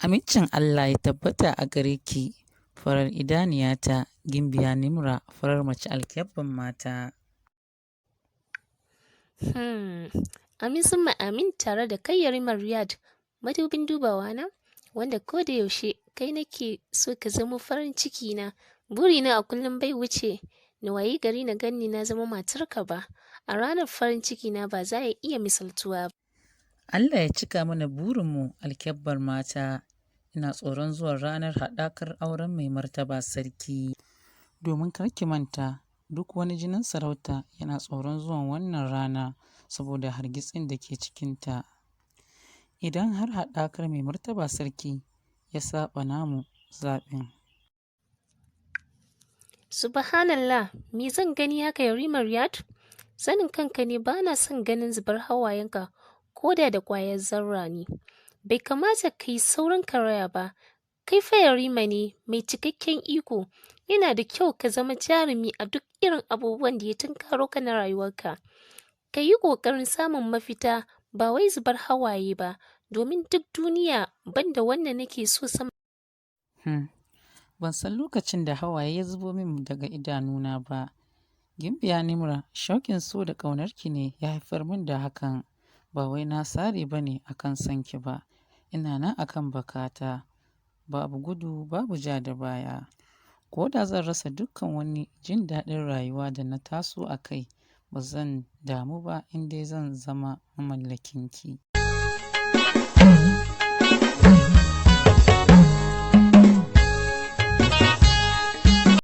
Amincin Allah ya tabbata a gare ki, farar idaniyata, Gimbiya Nimra, farar mace alkyabban mata. Amin summa amin tare da kai Yariman Riyad, madubin dubawa na, wanda ko da yaushe kai nake so ka zamo farin ciki na. Burina a kullum bai wuce na wayi gari na ganni na zama matarka ba. A ranar farin ciki na ba za ya iya misaltuwa ba. Allah ya cika mana burinmu alkyabbar mata. Ina tsoron zuwan ranar haɗakar auren mai martaba sarki. Domin kar ki manta, duk wani jinin sarauta yana tsoron zuwan wannan rana saboda hargitsin da ke cikinta. Idan har haɗakar mai martaba sarki ya saɓa namu zaɓin. Subhanallah, me zan gani haka Yarima Riyad? Sanin kanka ne ba na son ganin zubar hawayenka ko da da ƙwayar zarra ne. Bai kamata ka yi saurin karaya ba. Kai fa Yarima ne mai cikakken iko. Yana da kyau ka zama jarumi a duk irin abubuwan da ya tunkaro ka na rayuwarka. Ka yi ƙoƙarin samun mafita ba wai zubar hawaye ba, domin duk duniya banda wanda nake so sama. Ban san lokacin da hawaye ya zubo min daga idanuna ba. Gimbiya Nimra, shauƙin so da ƙaunarki ne ya haifar min da hakan. Ba wai na sare ba ne a kan sonki ba. Ina nan a kan bakata. Babu gudu, babu ja da baya. Ko da zan rasa dukkan wani jin daɗin rayuwa da na taso a kai, ba zan damu ba in dai zan zama mamallakinki.